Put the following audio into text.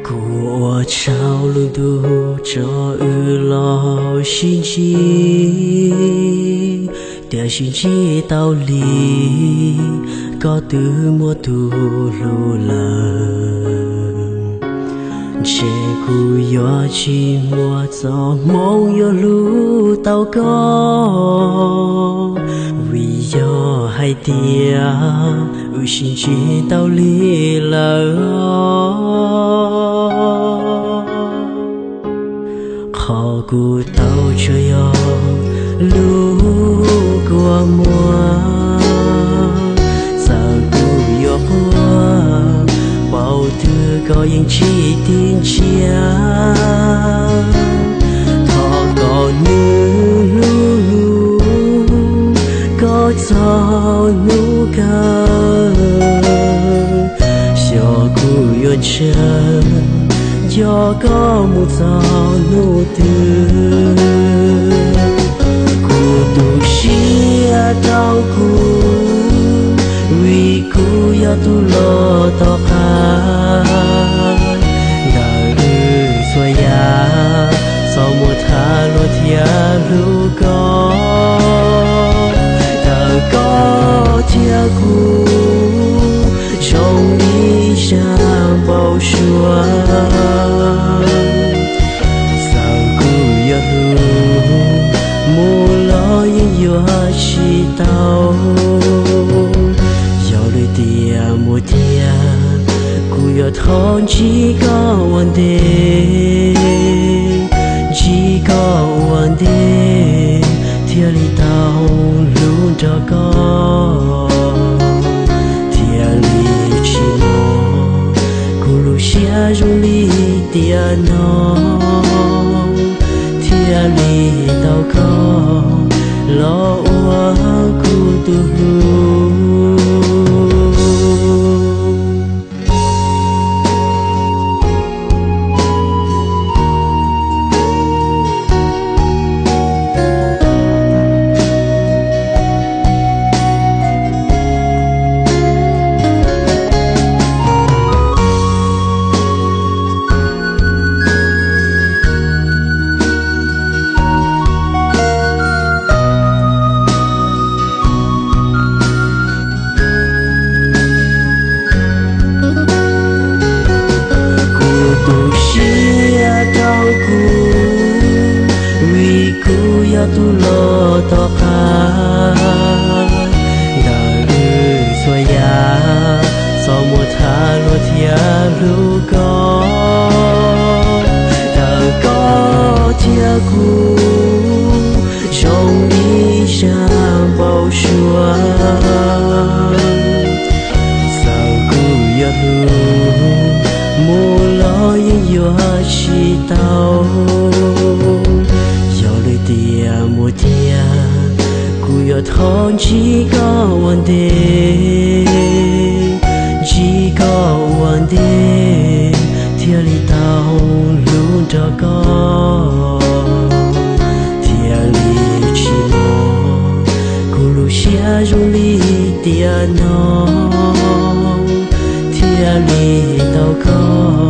Kuv ua tsaug lub ntuj tso wb los sib ntsib, tiam sis ntsib tau li koj twb muaj tus hlub lawm. Ntshe kuv yuav tsis muaj txoj hmoo yuav hlub tau koj, vim yog hais tias wb sib ntsib tau li lawm. Qhov kuv tau tsuas yog lub kua muag, txawm kuv yuav quaj npaum twg koj yeej tsis tiv ntsia. Thov kom nws hlub koj txog hnub kawg, xyov kuv yuav ntshaw nco koj mus txog hnub twg. Kuv tu siab rau kuv, vim kuv yog tus los tom qab ntawm wb txhua yam, txoj muag tham luag thiab hlub koj. Ntawm koj thiab kuv zoo ib zaj npau suav. Txawm kuv yuav hlub mus los yeej yuav tsis tau. Yog li tias mus tiag, kuv yuav thov ntsib koj ua ntej, ntsib koj ua ntej, thiaj li tau hlub nrog koj, thiaj li tsis mob kuv lub siab zoo li tiam no, thiaj li tau koj los ua kuv tus hlub. Kuv tu siab rau kuv, vim kuv yog tus los tom qab ntawm wb txhua yam, txoj muag tham luag thiab hlub koj. Ntawm koj thiab kuv zoo ib zaj npau suav. Txawm kuv yuav hlub mus los yeej yuav tsis tau. Yog li tias mus tiag, kuv yuav thov ntsib koj ua ntej, ntsib koj ua ntej, thiaj li tau hlub nrog koj, thiaj li tsis mob kuv lub siab zoo li tiam no, thiaj li tau koj